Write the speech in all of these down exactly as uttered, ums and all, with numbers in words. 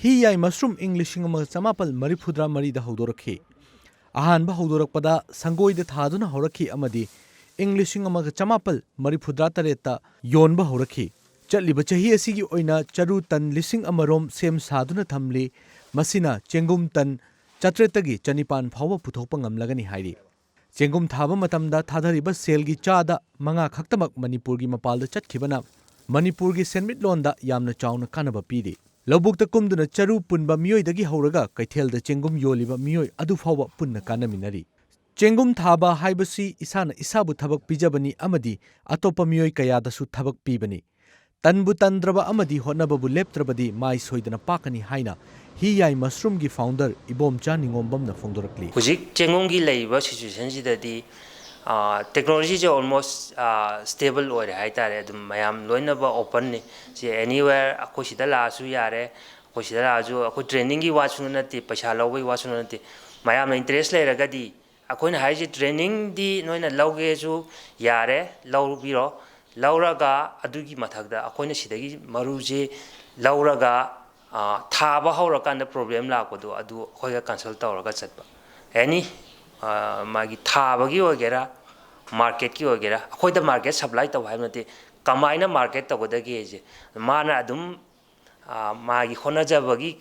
ꯍꯤ ꯌꯥꯏ ꯃꯁꯔꯨꯝ ꯏꯪ ꯂꯤꯁꯤꯡ ꯑꯃꯒ ꯆꯃꯥꯄꯜ ꯃꯔꯤꯐꯨꯇꯔꯥ ꯃꯔꯤꯗ ꯍꯧꯗꯣꯔꯛꯈꯤ꯫ ꯑꯍꯥꯟꯕ ꯍꯧꯗꯣꯔꯛꯄꯗ ꯁꯪꯒꯣꯏꯗ ꯊꯥꯗꯨꯅ ꯍꯧꯔꯛꯈꯤ ꯑꯃꯗꯤ ꯏꯪ ꯂꯤꯁꯤꯡ ꯑꯃꯒ ꯆꯃꯥꯄꯜ ꯃꯔꯤꯐꯨꯇꯔꯥ ꯇꯔꯦꯠꯇ ꯌꯣꯟꯕ ꯍꯧꯔꯛꯈꯤ꯫ ꯆꯠꯂꯤꯕ ꯆꯍꯤ ꯑꯁꯤꯒꯤ ꯑꯣꯏꯅ ꯆꯔꯨ ꯇꯟ ꯂꯤꯁꯤꯡ ꯑꯃꯔꯣꯝ ꯁꯦꯝ ꯁꯥꯗꯨꯅ ꯊꯝꯂꯤ꯫ ꯃꯁꯤꯅ ꯆꯦꯡꯒꯨꯝ ꯇꯟ ꯆꯥꯇ꯭ꯔꯦꯠꯇꯒꯤ ꯆꯅꯤꯄꯥꯟ ꯐꯥꯎꯕ ꯄꯨꯊꯣꯛꯄ ꯉꯝꯂꯒꯅꯤ ꯍꯥꯏꯔꯤ꯫ ꯆꯦꯡꯒꯨꯝ ꯊꯥꯕ ꯃꯇꯝꯗ ꯊꯥꯗꯔꯤꯕ ꯁꯦꯜꯒꯤ ꯆꯥꯗ ꯃꯉꯥ ꯈꯛꯇꯃꯛ ꯃꯅꯤꯄꯨꯔꯒꯤ ꯃꯄꯥꯜꯗ ꯆꯠꯈꯤꯕꯅ ꯃꯅꯤꯄꯨꯔꯒꯤ ꯁꯦꯟꯃꯤꯠꯂꯣꯟꯗ ꯌꯥꯝꯅ ꯆꯥꯎꯅ ꯀꯥꯟꯅꯕ ꯄꯤꯔꯤ꯫ ꯂꯧꯕꯨꯛꯇ ꯀꯨꯝꯗꯨꯅ ꯆꯔꯨ ꯄꯨꯟꯕ ꯃꯤꯑꯣꯏꯗꯒꯤ ꯍꯧꯔꯒ ꯀꯩꯊꯦꯜꯗ ꯆꯦꯡꯒꯨꯝ ꯌꯣꯜꯂꯤꯕ ꯃꯤꯑꯣꯏ ꯑꯗꯨ ꯐꯥꯎꯕ ꯄꯨꯟꯅ ꯀꯥꯟꯅꯃꯤꯟꯅꯔꯤ꯫ ꯆꯦꯡꯒꯨꯝ ꯊꯥꯕ ꯍꯥꯏꯕꯁꯤ ꯏꯁꯥꯅ ꯏꯁꯥꯕꯨ ꯊꯕꯛ ꯄꯤꯖꯕꯅꯤ ꯑꯃꯗꯤ ꯑꯇꯣꯞꯄ ꯃꯤꯑꯣꯏ ꯀꯌꯥꯗꯁꯨ ꯊꯕꯛ ꯄꯤꯕꯅꯤ꯫ ꯇꯟꯕꯨ ꯇꯟꯗ꯭ꯔꯕ ꯑꯃꯗꯤ ꯍꯣꯠꯅꯕꯕꯨ ꯂꯦꯞꯇ꯭ꯔꯕꯗꯤ ꯃꯥꯏ ꯁꯣꯏꯗꯅ ꯄꯥꯛꯀꯅꯤ ꯍꯥꯏꯅ ꯍꯤ ꯌꯥꯏ ꯃꯁꯔꯨꯝꯒꯤ founder ꯏꯕꯣꯝꯆꯥ ꯅꯤꯉꯣꯝꯕꯝꯅ ꯐꯣꯡꯗꯣꯔꯛꯂꯤ꯫ ꯍꯧꯖꯤꯛ ꯆꯦꯡꯒꯨꯝꯒꯤ ꯂꯩꯔꯤꯕ situationꯁꯤꯗꯗꯤ, ꯑ, technologyꯁꯦ almost, ꯑ, stable ꯑꯣꯏꯔꯦ ꯍꯥꯏꯇꯥꯔꯦ꯫ ꯑꯗꯨꯝ ꯃꯌꯥꯝ ꯂꯣꯏꯅꯃꯛ openꯅꯤ꯫ ꯁꯤ anywhere ꯑꯩꯈꯣꯏ ꯁꯤꯗ ꯂꯥꯛꯑꯁꯨ ꯌꯥꯔꯦ, ꯑꯩꯈꯣꯏ ꯁꯤꯗ ꯂꯥꯛꯑꯁꯨ ꯑꯩꯈꯣꯏ trainingꯒꯤ ꯋꯥꯁꯨ ꯅꯠꯇꯦ, ꯄꯩꯁꯥ ꯂꯧꯕꯒꯤ ꯋꯥꯁꯨ ꯅꯠꯇꯦ꯫ ꯃꯌꯥꯝꯅ interest ꯂꯩꯔꯒꯗꯤ ꯑꯩꯈꯣꯏꯅ ꯍꯥꯏꯔꯤꯁꯦ trainingꯗꯤ ꯅꯣꯏꯅ ꯂꯧꯒꯦꯁꯨ ꯌꯥꯔꯦ, ꯂꯧꯕꯤꯔꯣ꯫ ꯂꯧꯔꯒ ꯑꯗꯨꯒꯤ ꯃꯊꯛꯇ ꯑꯩꯈꯣꯏꯅ ꯁꯤꯗꯒꯤ ꯃꯔꯨꯁꯦ ꯂꯧꯔꯒ, ꯑ, ꯊꯥꯕ ꯍꯧꯔꯀꯥꯟꯗ problem ꯂꯥꯛꯄꯗꯣ ꯑꯗꯨ ꯑꯩꯈꯣꯏꯒ consult ꯇꯧꯔꯒ ꯆꯠꯄ꯫ Any, ꯑ, ꯃꯥꯒꯤ ꯊꯥꯕꯒꯤ ꯑꯣꯏꯒꯦꯔꯥ, marketꯀꯤ ꯑꯣꯏꯒꯦꯔꯥ, ꯑꯩꯈꯣꯏꯗ market supply ꯇꯧ ꯍꯥꯏꯕ ꯅꯠꯇꯦ, ꯀꯃꯥꯏꯅ market ꯇꯧꯒꯗꯒꯦꯁꯦ ꯃꯥꯅ ꯑꯗꯨꯝ, ꯑ, ꯃꯥꯒꯤ ꯍꯣꯠꯅꯖꯕꯒꯤ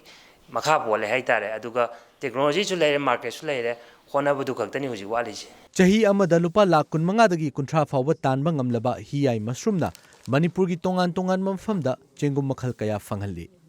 ꯃꯈꯥ ꯄꯣꯜꯂꯦ ꯍꯥꯏꯇꯥꯔꯦ꯫ ꯑꯗꯨꯒ technologyꯁꯨ ꯂꯩꯔꯦ, marketꯁꯨ ꯂꯩꯔꯦ, ꯍꯣꯠꯅꯕꯗꯨ ꯈꯛꯇꯅꯤ ꯍꯧꯖꯤꯛ ꯋꯥꯠꯂꯤꯁꯦ꯫ ꯆꯍꯤ ꯑꯃꯗ ꯂꯨꯄꯥ ꯂꯥꯈ ꯀꯨꯟꯃꯉꯥꯗꯒꯤ ꯀꯨꯟꯊ꯭ꯔꯥ ꯐꯥꯎꯕ ꯇꯥꯟꯕ ꯉꯝꯂꯕ ꯍꯤꯌꯥꯏ ꯃꯁꯔꯨꯝꯅ ꯃꯅꯤꯄꯨꯔꯒꯤ ꯇꯣꯉꯥꯟ ꯇꯣꯉꯥꯟꯕ ꯃꯐꯝꯗ ꯆꯦꯡꯒꯨꯝ ꯃꯈꯜ ꯀꯌꯥ ꯐꯪꯍꯜꯂꯤ꯫